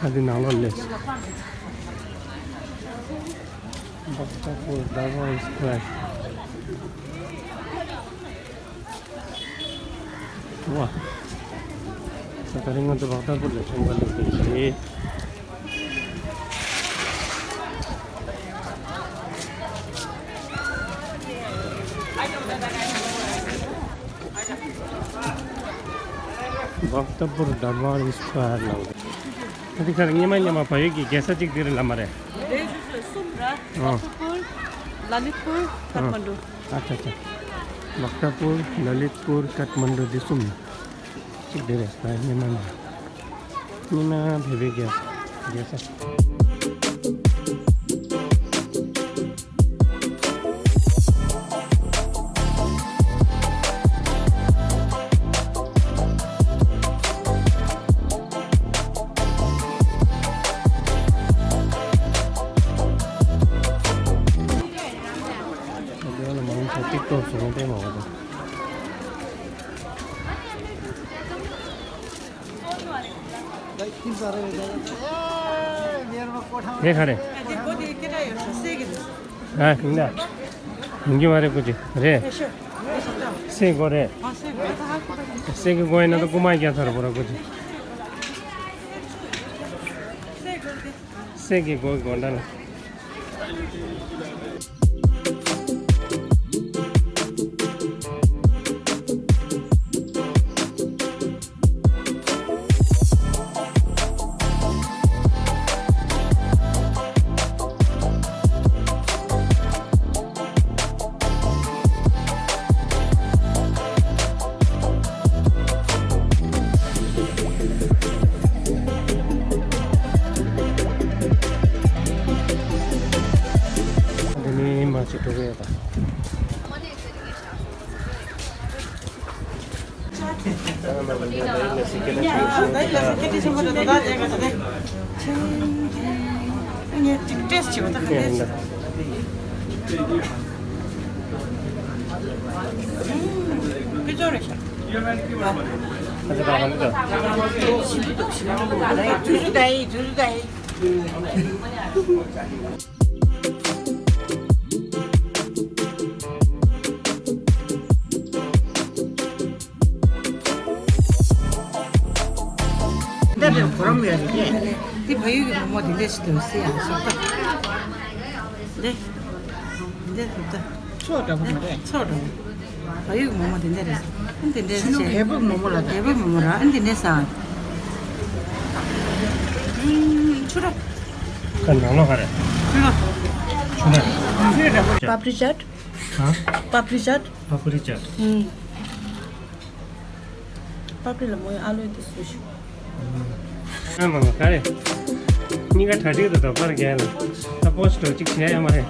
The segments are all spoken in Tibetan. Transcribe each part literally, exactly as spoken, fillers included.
ཨ་འདི་ནང་ལོགས་སླེབས། བྷག་ཏ་པུར་དར་བྷར་སྐུ་ཝེར། ཝ། ད་ད་རིང་ང་ཚོ་བྷག་ཏ་པུར་ལ་ཁྲོམ་ཁ་སླེབས་ཀྱི་རེད། བྷག་ཏ་པུར་དར་བྷར་སྐུ་ཝེར་ལ། ད་འདི་ག་རེ། སྔོན་མ་སྔོན་མ་བལ་ཡུལ་གྱི་རྒྱལ་ས་གཅིག་འདི་རེད་ལབ་མ་རེད། རེད། ཞུ་ཞུ། གསུམ་ར། ཨ། བྷག་ཏ་པུར། ལ་ལིད་པུར། ཨ། ཀཏ་མན་ཌུ། ཨ་ཅག་ཅག་བྷག་ཏ་པུར། ལ་ལིད་པུར། ཀཏ་མན་ཌུ། འདི་གསུམ་གཅིག་འདི་རེད། ད་སྔོན་མ་ནས། སྔོན་མ་བོད་པའི་རྒྱལ་རྒྱལ་ས། ད་ལྟ་ལ་མང་ཆེ་ཊིག་ཊོག་བཟོ་སྟེ་མ་བ་དང་། དེ་ག་རེད། ཨ། ཡིན་ད། ཡིན་གྱི་མ་རེད། སྐུ་མཁྱེན། རེད། སེ་གོ་རེད། སེ་གི་གོ་ཡིན་ན་ད་རྐུ་མ་རྒྱག་ཚར་བ་རེད། སྐུ་མཁྱེན། སེ་གི་གོ་གི་གོ་འདྲ་ལ། འདི་ནི་མ་ཅིག་འགྲོ་གི་ཡོད་པ། འདི་བོད་ཡུལ་གྱི་མོག་མོག་འདི་འདྲ་ཞིག་འདུག་ཟེར་ཡང་ཞོག་ད། འདི། འདི་འདུག་ད། ཚོགས་འདྲ་པོ་མ་རེད། ཚོགས་འདྲ་པོ། བལ་ཡུལ་གྱི་མོག་མོག་འདི་འདྲ་རེད། ཨ་འདི་འདྲ་ཕྱི་ནང་བལ་པོའི་མོག་མོག་ལ་ད། བལ་པོའི་མོག་མོག་ར། ཨ་འདི་འདྲ་ཟ། ཨུམ། ཆུ་ར། ཁ་ནང་ལོགས་ག་རེད། ཆུ་ར། ཆུ་ར། པ་པྲི་ཅཱཊ། ཧ། པ་པྲི་ཅཱཊ། པ་པྲི་ཅཱཊ། ཨུམ། པ་པྲི་ལ་མོ་ཡི་ཨ་ལུ་དེ་སུ་ཞིག་ཨ་མ་མ་ག་རེ། གཉིས་ཀ་གྲ་སྒྲིག་དང་རྡོག་པར་རྒྱག་ལ། ད་པོ་སི་ཊི་གཅིག་བྱས་ཡོད་མ་རེད།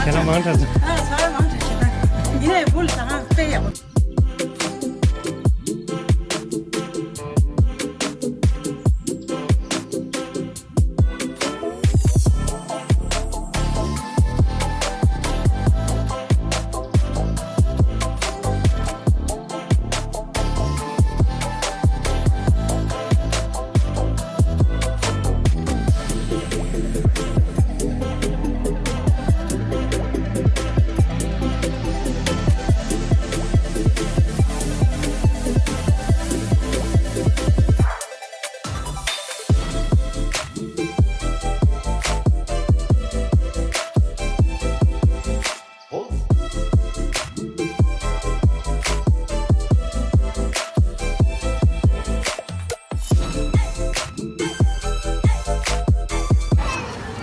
ཁྱེད་རང་མང་དྲགས་སོང་། ཡིན་ན་ཡང་བུ་ལ་ཟ་ཁང་དཔེ་ཡག་པོ།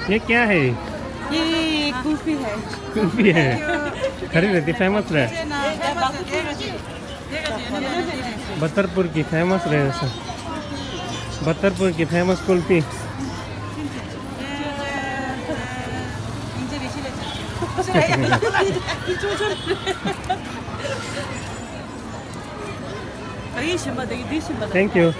ये क्या है? ये कुल्फी है। कुल्फी है। खरीद लेती, फेमस है। बतरपुर की फेमस रहे। बतरपुर की फेमस कुल्फी। Thank you.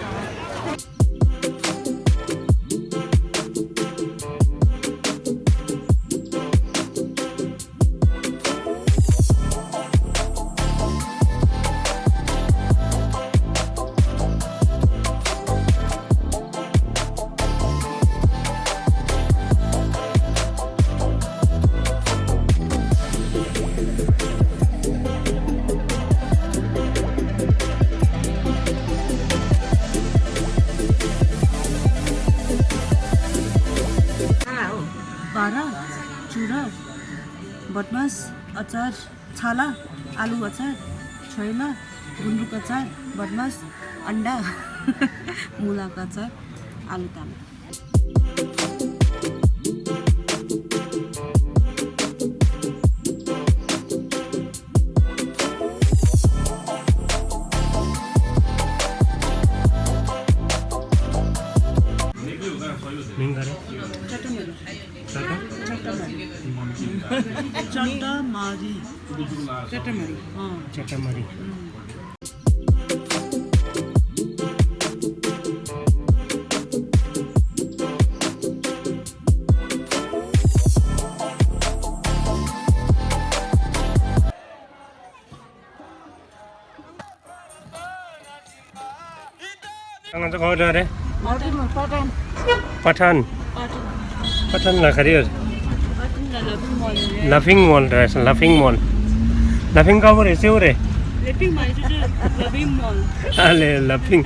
भटमास, अचार, छाला, आलु अचार, छोइला, गुन्द्रुक अचार, भटमास, अण्डा, मुलाको अचार, आलु ताम। मिंगरे? चटमरी। चट? चटमरी। चटमरी। चटमरी। अँ। चटमरी। ང་ཚོ་ག་པར་འགྲོ་རེད། པ་ཐན། པ་ཐན། པ་ཐན་ལ་ག་རེ་ཡོད། པ་ཐན་ལ་ལ་ཕིང་མོལ་རེད། ལ་ཕིང་མོལ་རེད། ལ་ཕིང་མོལ། ལ་ཕིང་དཀར་པོ་རེད། སེར་པོ་རེད། ལ་ཕིང་མ་རེད། ལ་ཕིང་མོལ། ཨ་ལེ། ལ་ཕིང་།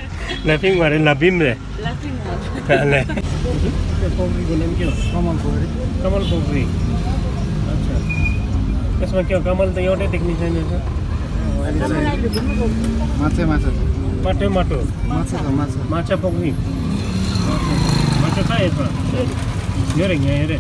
ལ་ཕིང་མ་རེད། ལ་ཕིང་རེད། ལ་ཕིང་མོལ། ཨ་ལེ། पकौड़ी को नाम क्या है? कमल पकौड़ी। कमल पकौड़ी। अच्छा। इसमें क्या कमल तो ये होते टेक्नीशियन है सर? माछा, माछा। माटो, माटो। माछा, माछा। माछा पकौड़ी। माछा था इसमें। ये रे, ये रे।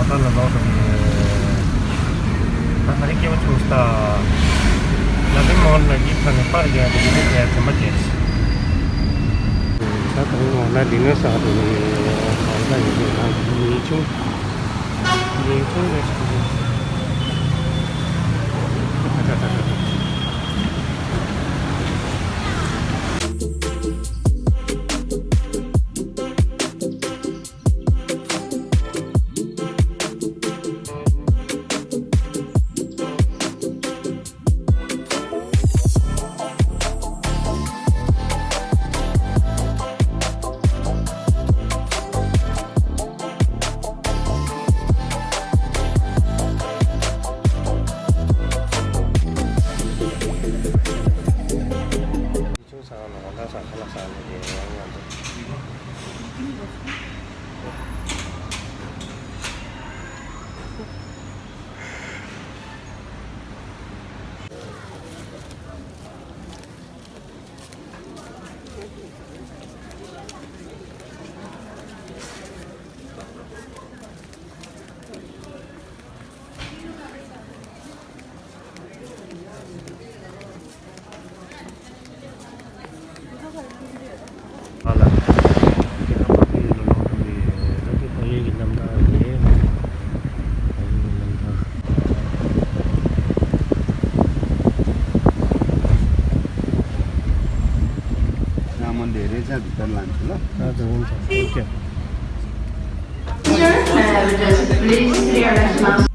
ད་ལ་ལོག་དང་། ད་ཧ་རི་སྐྱེ་བ་ཆུང་ས། ལ་ཕིང་མོལ་ལ་གི་ཕ་ནས་པར་རྒྱག་དེ་གི་དེ་ཚན་པ་བྱས། ད་ད་རིང་ང་ལ་ལི་ནས་ས་དེ་ནས་གང་ལ་ཡིན་ན་ཉིན་ཆུང་། ཉིན་ཆུང་རེད་ཤག་ཆུང་ས་ལ་ང་ད་ས་ཁ་ལག་ས་ལ་དེ་ཡང་ང་ཚོ། Passengers, please clear the mask.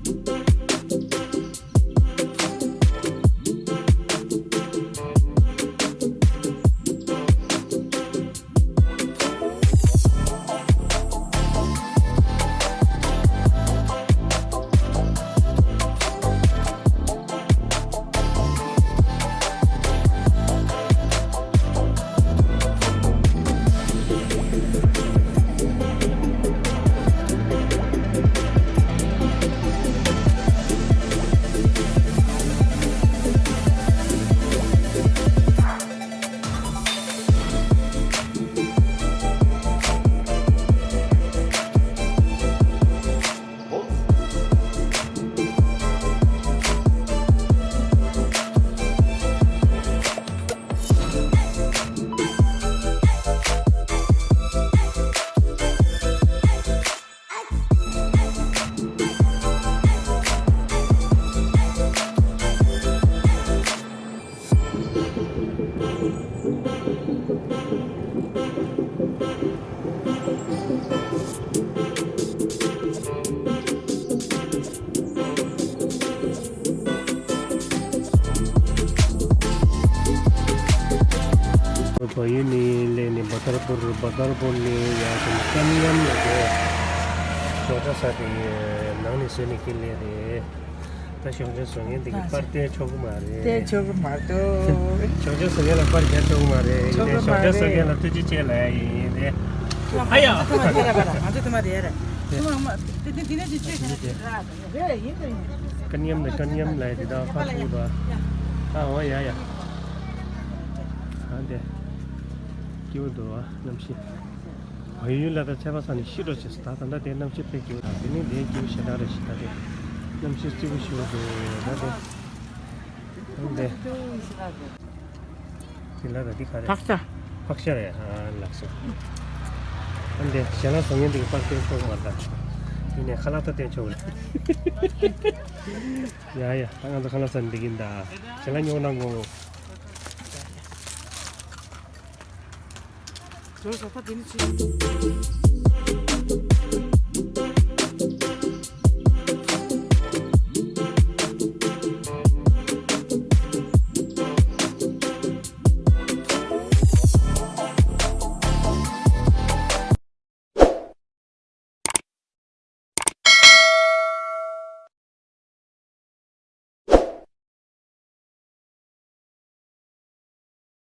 བལ་ཡུལ་ནས་སླེབས་ནས་བ་དར་པུར། བ་དར་པུར་ནས་ཡར་ཀན་ཡམ་ལ་དེ་ཞོགས་ཇ་ཟ་དེ་ནང་ནས་བཟོས་ནས་ཁྱེར་སླེབས་རེད། ད་ཞོགས་ཇ་བཟོ་མཁན་དེ་གི་པར་བསྟན་ཆོག་གི་མ་རེད། བསྟན་ཆོག་གི་མ་འདུག་ཞོགས་ཇ་བཟོ་མཁན་ལ་པར་རྒྱག་ཆོག་གི་མ་རེད། ཆོག་གི་ཡིན་ནའི་མ་ཞོགས་ཇ་བཟོ་མཁན་ལ་ཐུགས་རྗེ་ཆེ་ལབ་ཡ་ཡིན་རེད། ཨ་ཡ། ང་ཚོ་དེ་རེད་པ་ལ། ང་ཚོ་དེ་མ་དེ་རེད། དེ་དེ་དེ་ནས་ཅི་ཆོས་ཤིག་རེད། རེད་ཡིན་དུ་ཡིན། ཀན་ཡམ་ནས་ཀན་ཡམ་ལ་དེ་དག་ཕར་ཕུག་དོ། ཨ་འོ་ཡ་ཡ། ཨ་འདི། སྐྱིད་པོ་འདུག་ཨ་གནམ་གཤིས། བལ་ཡུལ་ལ་ད་ཚད་པ་ས་ནས་ཤི་འགྲོ་ཆེ་ས། ད་ད་ལྟ་དེ་གནམ་གཤིས་དཔེ་སྐྱིད་པོ་དང་དེ་ནས་དེ་སྐྱིད་པོ་ཞེ་དྲག་རེད་ཤི། ད་དེ་གནམ་གཤིས་སྐྱིད་པོ་ཞིག་འདུག་ད་དེ། ཨ་འདི། དེ་ལ་ད་འདི་ག་རེད། ཕག་ཤ། ཕག་ཤ་རེད། ཨ་ལགས་སོ། ཨ་འདི་ཞལ་ལག་བཟོ་མཁན་དེ་གི་པར་བསྟན་ཆོག་མ་རེད། ཡིན་ནའི་ཁ་ལག་ད་བསྟན་ཆོག་རེད། ཡ་ཡ། ད་ང་ཚོ་ཁ་ལག་ཟ་ནས་འདི་གིན་ད། ཞལ་ལག་ཉོ་གནང་གོ། ཟོར་ཟ་ཁ་དེ་ནི་ཆེ།